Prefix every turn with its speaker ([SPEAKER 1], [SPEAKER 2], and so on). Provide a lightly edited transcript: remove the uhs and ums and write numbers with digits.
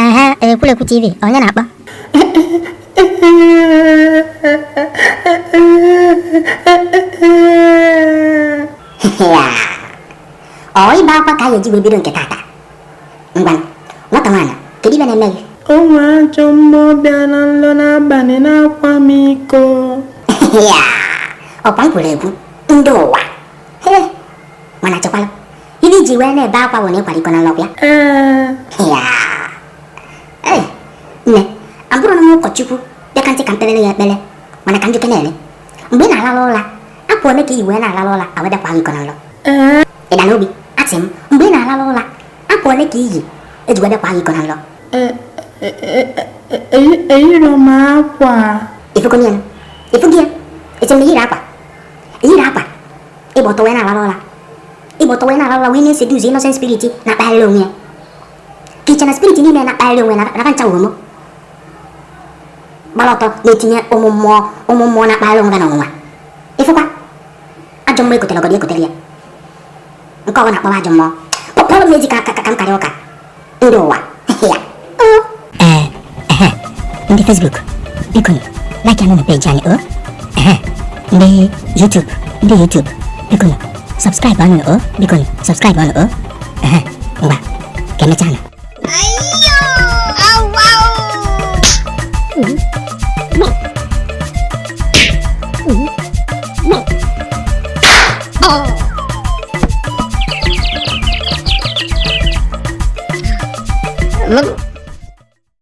[SPEAKER 1] Ehe, Ekwulekwu TV, onye na-akpọ? Ọ ibe akwa ka a ga-eji wee bido nke tata. Ngwa, nwata nwaanyị, kedu ibe na-eme gị?
[SPEAKER 2] O nwee ajọ mmụọ bịa na nlọ n'abalị na-akwa m iko.
[SPEAKER 1] Ọkwa m kwuru ekwu, ndị ụwa. He, mana chekwala, ibe iji wee na-ebe akwa bụ na ịkwara iko na nlọ ya.
[SPEAKER 2] Ee.
[SPEAKER 1] Ee, nne, abụrụ na m ụkọchukwu bịa ka ntị ka m kpelere ya ekpere, mana ka njuke na-ele mgbe ị na-alala ụra, akwa ole ka i wee na-alala ụra awedakwa iko na nlọ? Ị da n'obi? Asị m, mgbe ị na-alala ụra, akwa ole ka iyi eji wee bịakwa iko na nlọ?
[SPEAKER 2] Eyiro m akwa.
[SPEAKER 1] Ifugo ya, ifugo ya, esi m na eyiri akwa, eyiri akwa, ịgba ọtọ wee na-alala ụra, ịgba ọtọ wee na-alala ụra, wee na-eseduzi innocent spirit na-akpagharị onwe ya, ka iche na spirit niile na-akpagharị onwe ya na ncha womo gbara ọtọ na-etinye ụmụ mmụọ na-akpagharị onwe ha n'ọnwụnwa. Ịfụkwa ajọ mmụọ ekotere ọgọdọ ekotere ya nke ọbụla akpọwa ajọ mmụọ kpọrọ m n'ezi ka ka m karịa ụka ndị ụwa ya. Ee, ehe, ndị Facebook, biko like ya na peji anyị. O ehe, ndị YouTube, ndị YouTube, biko subscribe anụ. O biko subscribe anụ. O ehe, ngwa, ka emechaa nụ.
[SPEAKER 3] Oh.